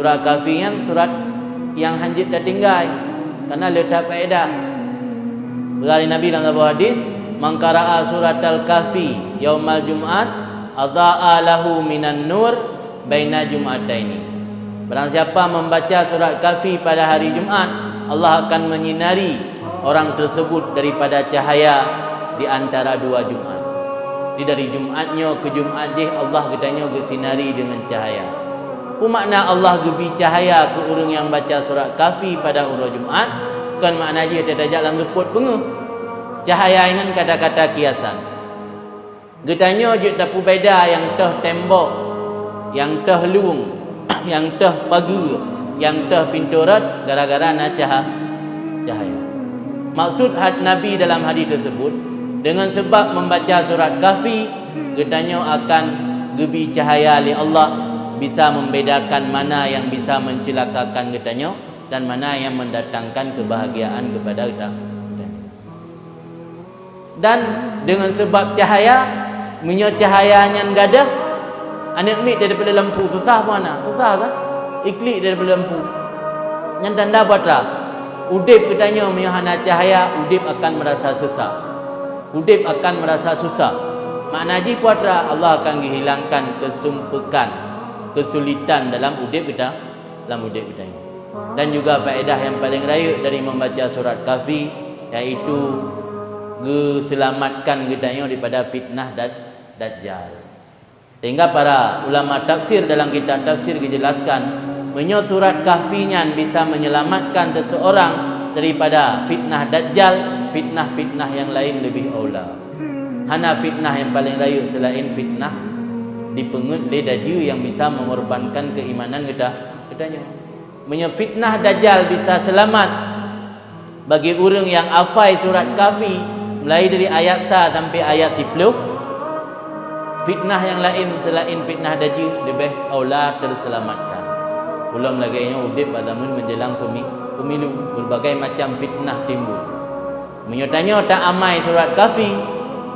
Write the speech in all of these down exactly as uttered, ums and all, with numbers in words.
Surat Kahfi nyan surat nyang hanjeuet tatinggai, karena le that faedah. Peugah lé Nabi lam saboh hadis, "Man qara'a suratal Kahfi yaumal jum'at, adha'a lahu minan nur baina jum'ataini." Barang siapa membaca surat Kahfi pada hari Jumat, Allah akan menyinari orang tersebut daripada cahaya di antara dua Jumat. Jadi dari Jumat nyoe keu Jumat jih Allah geutanyoe geusinari deungon cahaya. Peue makna Allah geubi cahaya keu ureuëng nyang baca surat Kahfi pada uroe Jumat? Kon makna jih tajak lam seupôt peungeuh. Cahaya nyan kata-kata kiasan. Geutanyoe jeuet tapeubeda nyang toh tembok, nyang toh lueng, nyang toh pageue, nyang toh pintoe rot gara-gara na caha-, cahaya. Maksud had Nabi dalam hadis tersebut, dengan sebab membaca surat Kahfi, geutanyoe akan geubi cahaya lé Allah, bisa membedakan mana yang bisa mencelakakan geutanyoe dan mana yang mendatangkan kebahagiaan kepada geuta-, geutanyoe. Dan dengan sebab cahaya, meunyoe cahaya nyan gadôh, aneuëk miet daripada lampu susah pun hana, susah kan? Iklik daripada lampu. Nyan tanda peue atra? Udeb geutanyoe meunyoe hana cahaya, udeb akan merasa sesak. Udeb akan merasa susah. Makna jih peue atra? Allah akan geuhilangkan kesumpekan, kesulitan dalam udeb geuta-, dalam udeb geutanyoe. Dan juga faedah yang paling rayeuk dari membaca surat Kahfi, yaitu geuseulamatkan geutanyoe daripada fitnah daj-, dajjal. Sehingga para ulama tafsir dalam kitab tafsir geujelaskan, meunyoe surat Kahfi nyan bisa menyelamatkan seseorang daripada fitnah dajjal, fitnah-fitnah yang lain lebih aula. Hana fitnah yang paling rayeuk selain fitnah dipeungeuet lé dajjal yang bisa mengorbankan keimanan geuta-, geutanyoe. Meunyoe fitnah dajjal bisa seulamat bagi ureuëng nyang hafai surat Kahfi mulai dari ayat sa sampai ayat siploh, fitnah nyang laén seulaén fitnah dajjal leubeh aula teuseulamatkan. Ulôn lagée nyoe udeb bak zaman menjelang pemi-, pemilu, berbagai macam fitnah timbul. Meunyoe tanyoe ta-amai surat Kahfi,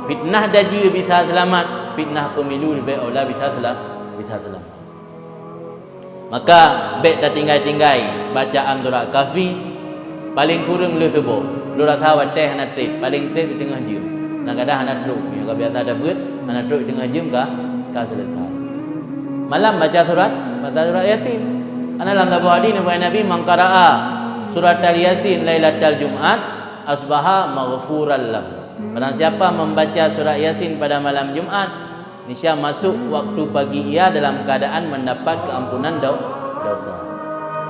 fitnah dajjal bisa seulamat, fitnah pemilu leubeh aula bisa seula-, bisa seulamat. Maka bék tatinggai-tinggai bacaan surat Kahfi, paleng kureueng lheueh suboh. Lôn rasa watée hana treb, paleng treb di teungoh jeuem. Kadang-kadang hana trok, meunyoe ka biasa tabeuet, hana trok di teungoh jeuem ka, ka seuleusoe. Malam baca surat, baca surat Yasin. Karena lam saboh hadis neupeugah Nabi, "Man qara'a suratal Yasin lailatal Jum'at, asbaha maghfuran lahu." Barang siapa membaca surat Yasin pada malam Jumat, niscaya masuk waktu pagi ia dalam keadaan mendapat keampunan do-, dosa.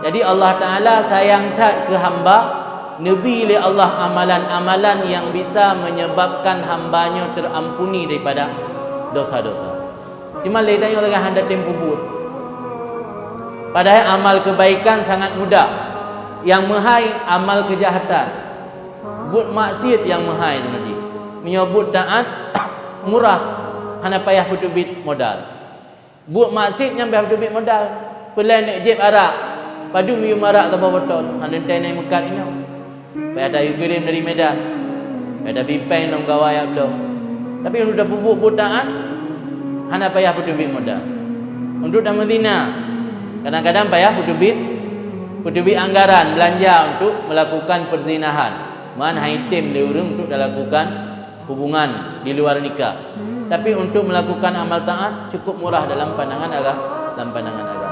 Jadi Allah Ta'ala sayang that keu hamba, neubi lé Allah amalan-amalan yang bisa menyebabkan hamba nyoe terampuni daripada dosa-dosa. Cuma lé tanyoe lagée hana tem peubuet. Padahai amal kebaikan sangat mudah. Nyang meuhai amal kejahatan. Buet maksiet nyang meuhai teuma jih. Meunyoe buet taát, murah, hana payah peuteubiet modal. Buet maksiet nyang payah peuteubiet modal. Peulai neuk jieb arak, padum yuem arak saboh botol, hana teuntée meukat inoe. Payah tayue kirém dari Medan, payah tabi péng lom gawai nyang bloe. Tapi untuk tapeubuet buet taát, hana payah peuteubiet modal. Untuk tameuzina, kadang-kadang payah peuteubiet, peuteubiet anggaran belanja untuk melakukan perzinahan. Man hana item lé ureuëng untuk talakukan hubungan di luar nikah. Tapi untuk melakukan amal taat cukup murah dalam pandangan aga-, dalam pandangan agama.